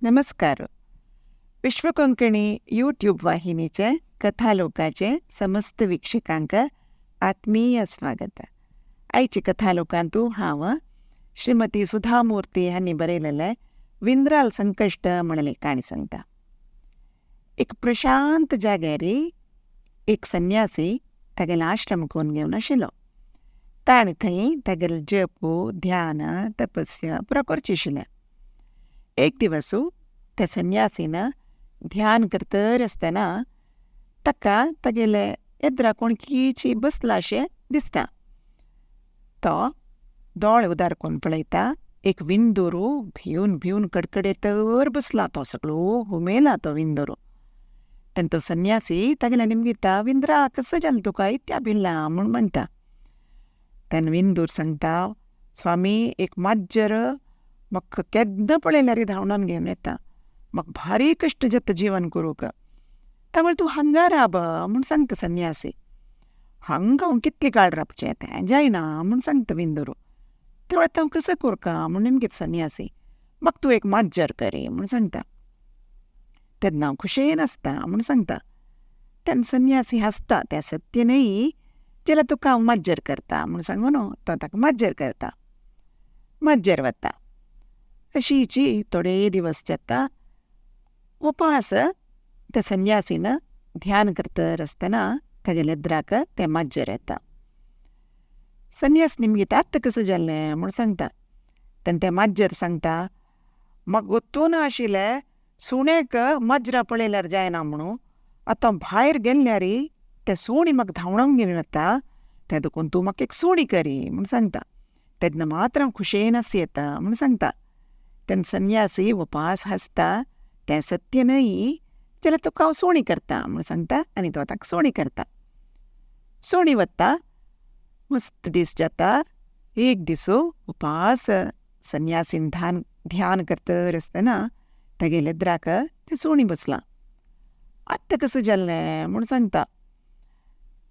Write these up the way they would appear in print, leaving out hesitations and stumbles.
नमस्कार. विश्वकोंकणी यूट्यूब वाहिनीचे कथालोकाचे समस्त वीक्षकांक आत्मीय स्वागत. आयचे कथालोकांतू हांव श्रीमती सुधा मूर्ती हांणी बरयलेलें विंद्राल संकश्ट म्हणले काणी सांगता. एक प्रशांत जाग्यार एक संन्यासी तागेलो आश्रम करून घेवन आशिल्लो. ताणें थंय तागेलें जप, ध्यान, तपस्या पुरो करचें आशिल्लें. एक दिवस त्या संन्यासीन ध्यान करतर आसतना ताका तागेले एदरा कोण किची बसला अशें दिसता. तो दोळे उदार करून पळयता, एक विंदोरू भिवन भिवन कडकडेतर बसला. तो सगळो हुमेला तो विंदोरू. तेन्ना तो संन्यासी तागेल्या निमगिता, विंद्रा कसो जालें तुका, इत्या भिल्ला म्हूण म्हणटा. तेन्ना विंदूर सांगता, स्वामी एक माज्जर म्हाका केन्ना पळयल्यार धांवडावन घेवन येता, म्हाका भारी कश्ट जाता जीवन करूंक. तावळ तूं हांगा राब म्हूण सांगता संन्यासी. हांगा हांव कितले काळ राबचें तें जायना म्हूण सांगता विंदोरू. तेवळ हांव कसो करका म्हूण नेमकीत संन्यासी. म्हाका तूं एक माज्जर करी म्हूण सांगता. तेन्ना हांव खुशयेन आसता म्हूण सांगता. तेन्ना संन्यासी हांसता, तें सत्य न्हय जाल्यार तुका हांव माज्जर करता म्हूण सांगून तो ताका माज्जर करता. माज्जर वता. अशीची थोडे दिवस जाता. उपास त्या संन्यासीन ध्यान करतर आसतना तागेल्या द्राक तें माज्जर येता. संन्यास निमगिता, आतां कसो जालें म्हूण सांगता. तेन्ना तें माज्जर सांगता, म्हाका गोत्तून आशिल्लें सुण्याक माजरां पळयल्यार जायना म्हणून, आतां भायर गेल्यार तें सुणी म्हाका धांवडावन घेवन वता, तें देखून तूं म्हाका एक सुणी करी म्हूण सांगता. तेन्ना मात्र हांव खुशयेन आस येता म्हूण सांगता. तेन्ना संन्यासी उपास हांसता, तें सत्य न्हय जाल्यार तुका हांव सुणी करता म्हूण सांगता आनी तो ताका सुणी करता. सुणी वता. मस्त दीस जाता. एक दीस उपास संन्यासीन ध्यान करतर आसतना तागेल्या द्राक तें सुणी बसलां. आतां कसो जालें म्हूण सांगता.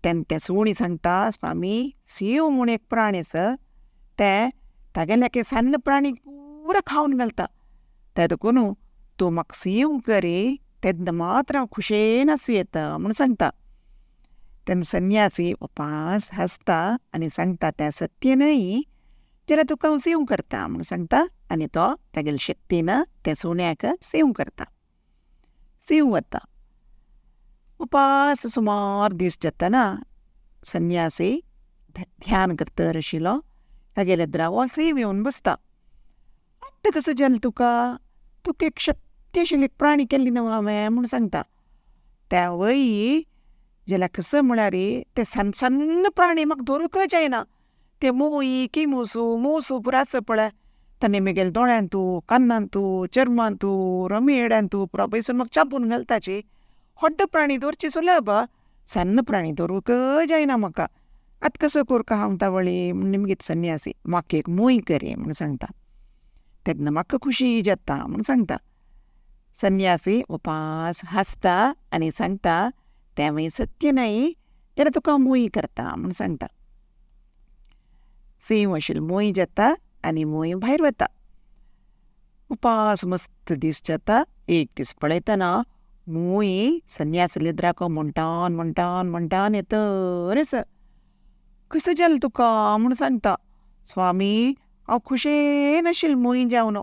तेन्ना तें सुणी सांगता, स्वामी सीव म्हूण एक प्राणी आसा, तें तागेल्या सान्न प्राणी पुरो खावन घालता, तें देखून तूं म्हाका सीव करी तेन्ना मात्र हांव खुशयेन आसूं येता म्हूण सांगता. तेन्ना संन्यासी उपास हांसता आनी सांगता, तें सत्य न्हय जाल्यार तुका हांव सीव करता म्हूण सांगता आनी तो तागेल्या शक्तीन त्या सुण्याक सीव करता. सीव वता. उपास सुमार दीस जातना संन्यासी ध्यान करतर आशिल्लो. तागेल्या द्रावो सीव येवन बसता. आतां कसो जालें तुका, तुका एक शक्ती आशिल्ली एक प्राणी केल्ली न्हू हांवें म्हूण सांगता. त्या वय जाल्यार कसो म्हळ्यार ते सन्न सन्न प्राणी म्हाका धरूंकच जायना. ते मोई किमूसू मूसू पुरो आसा पळय, ताणें म्हगेल्या दोळ्यांतू, कानांतू, चर्मांतू, रमेड्यांतू पुरो पयसून म्हाका चाबून घालताची. व्हड प्राणी धरची सुलभ, सन्न प्राणी धरूंकच जायना म्हाका. आतां कसो करका हांव तावळी म्हूण निमगीत संन्यासी. म्हाका एक मूय करी म्हूण सांगता. तेन्ना म्हाका खुशी जाता म्हूण सांगता. संन्यासी उपास हांसता आनी सांगता, तेंवूय सत्य न्हय जाल्यार तुका मूय करता म्हूण सांगता. सीव आशिल्ली मूय जाता आनी मूय भायर वता. उपास मस्त दीस जाता. एक दीस पळयतना मूय संन्यासी द्राको म्हणटान म्हणटान म्हणटान येतर आसा. कसो जालें तुका म्हूण सांगता. स्वामी हांव खुशयेन आशिल्लें मूय जावन.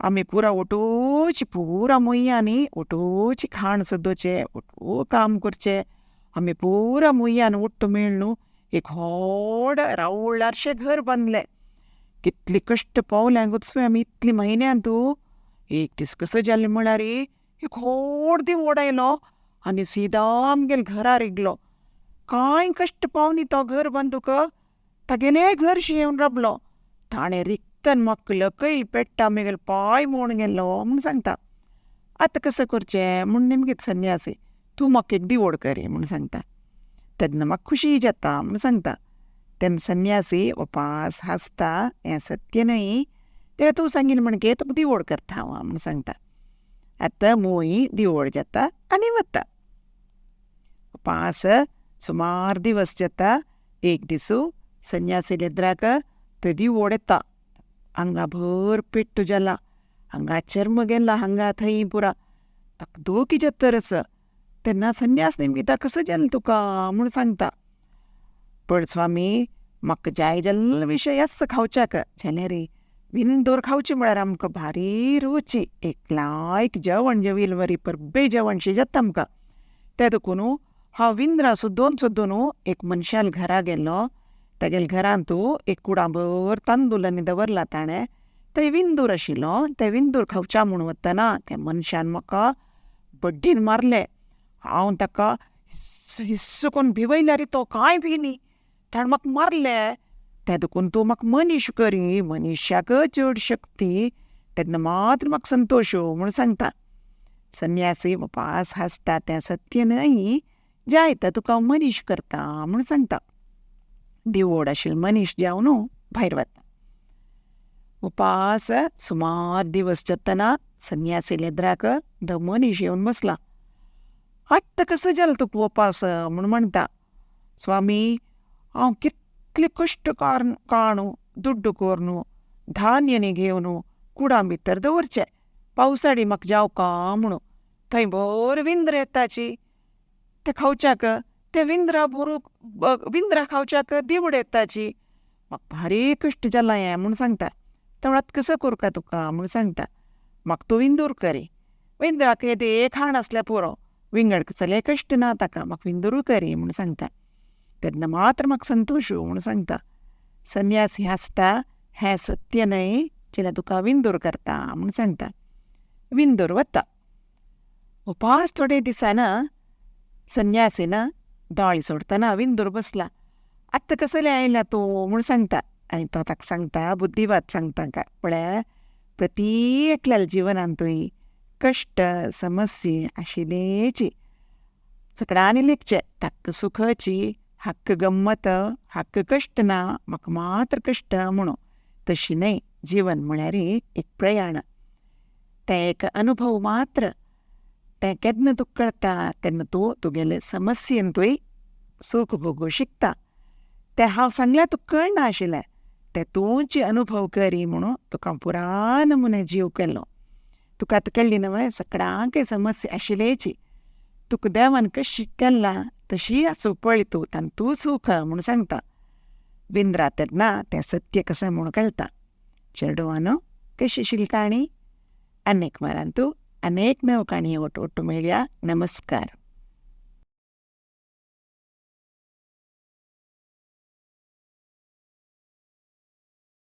आमी पुरा ओटोची पुरा मुयांनी ओटोची खाण सोदचें, ओटो काम करचें. आमी पुरा मुयान ओट्टू मेळ न्हू एक व्हड रावळारशें घर बांदलें. कितले कश्ट पावले गुचवे आमी इतले म्हयन्यांतू. एक दीस कसो जालें म्हळ्यार एक व्हड दिवोड आयलो आनी सिदा आमगेल्या घरा रिगलो. कांय कश्ट पावनी तो घर बांदूक, तागेलें घर शी येवन राबलो. ताणें रिक्तन म्हाका लकयल पेट्टा म्हगेलो पांय मोडून गेलो म्हूण सांगता. आतां कसो करचें म्हूण नेमकीत संन्यासी. तूं म्हाका एक दिवोड करी म्हूण सांगता. तेन्ना म्हाका खुशी जाता म्हूण सांगता. तेन्ना संन्यासी उपास हांसता, हें सत्य न्हय जाल्यार तूं सांगिल्लें म्हणके तुका दिवोड करता हांव म्हूण सांगता. आतां मूय दिवोड जाता आनी वता. उपास सुमार दिवस जाता. एक दीस संन्यासी लेद्राक तो दिवोड येता. आंगा भर पेट्टू जाला हांगा चर्म गेला हांगा थंय पुरा ताका दुखी जातरच तेन्ना संन्यास नेमकिता कसो जालें तुका म्हूण सांगता. पण स्वामी म्हाका जाय जाल्लो विशयच खावच्याक जाल्यार विंदूर खावची म्हळ्यार आमकां भारी रुची, एक लायक जेवण जेविल्ले वरी परबे जेवण शें जाता आमकां. तें देखून हांव विंद्रा सोदून सोदून एक मनशाल घरा गेलो. तागेल्या घरांत एक कुडाभर तांदूळ आनी दवरला ताणें. थंय विंदूर आशिल्लो, तें विंदूर खावच्या म्हूण वतना त्या मनशान म्हाका बड्डीन मारलें. हांव ताका हिस्स हिस्स करून भिवयल्यार तो कांय बी न्ही, ताणें म्हाका मारलें. तें देखून तूं म्हाका मनीस करी, मनीशाक चड शक्ती तेन्ना मात्र म्हाका संतोश म्हूण सांगता. संन्यासी उपास हांसता तें सत्य न्हय, जायता तुका हांव मनीस करता म्हूण सांगता. दिवोड आशिल्लो मनीस जावन भायर वता. उपास सुमार दिवस जातना संन्यासी लेद्राक तो मनीस येवन बसला. आत्तां कसो जालो तुका उपास म्हूण म्हणटा. स्वामी हांव कितले कश्ट काणू दुड्डू करून धान्य घेवन कुडां भितर दवरचें, पावसाडी म्हाका जावका म्हणून. थंय बरो विंद्र येताची ते खावच्याक, ते विंद्रा बरो विंद्रा खावच्याक दिवड येताची, म्हाका भारी कश्ट जाला हें म्हूण सांगता. तो म्हणटा कसो करुका तुका म्हूण सांगता. म्हाका तूं विंदूर करी, विंद्राक येदें खाण आसल्यार पुरो, विंगड कसले कश्ट ना ताका, म्हाका विंदूरूय करी म्हूण सांगता. तेन्ना मात्र म्हाका संतोश म्हूण सांगता. संन्यासी हांसता, हें सत्य न्हय, जाल्यार तुका विंदूर करता म्हूण सांगता. विंदूर वता. उपास थोडे दिसाना संन्यासीन दोळे सोडटना विंदूर बसला. आत्तां कसलें आयला तूं म्हूण सांगता. आनी तो ताका सांगता, बुद्धिवाद सांगता ताका, पळय प्रती एकल्याल्या जिवनांतूय कश्ट समस्ये आशिल्लेची सगळ्यांनी लेखचें, ताका सुखाची हाक्क गम्मत, हाक्क कश्ट ना, म्हाका मात्र कश्ट म्हणून. तशी न्हय, जीवन म्हळ्यार एक प्रयाण, तें एक अनुभव मात्र. तें केन्ना तुका कळटा तेन्ना तूं तुगेले समस्येंतूय सूख भोगूं शिकता. तें हांव सांगल्यार तुका कळना आशिल्लें, तें तूंच अनुभव करी म्हणून तुका पुरा नमुने जीव केलो. तुका आतां कळ्ळी न्हय सगळ्यांकय समस्या आशिल्लेची. तुका देवान कशी केला तशी आसूं पळय तूं, तातूंत सूख म्हूण सांगता. विंद्रा तेन्ना तें सत्य कशें म्हूण कळटा. चेडवानो कशी आशिल्ली काणी? अनेक मारांतू अनेक नव काणये ओट्टू मेळया. नमस्कार.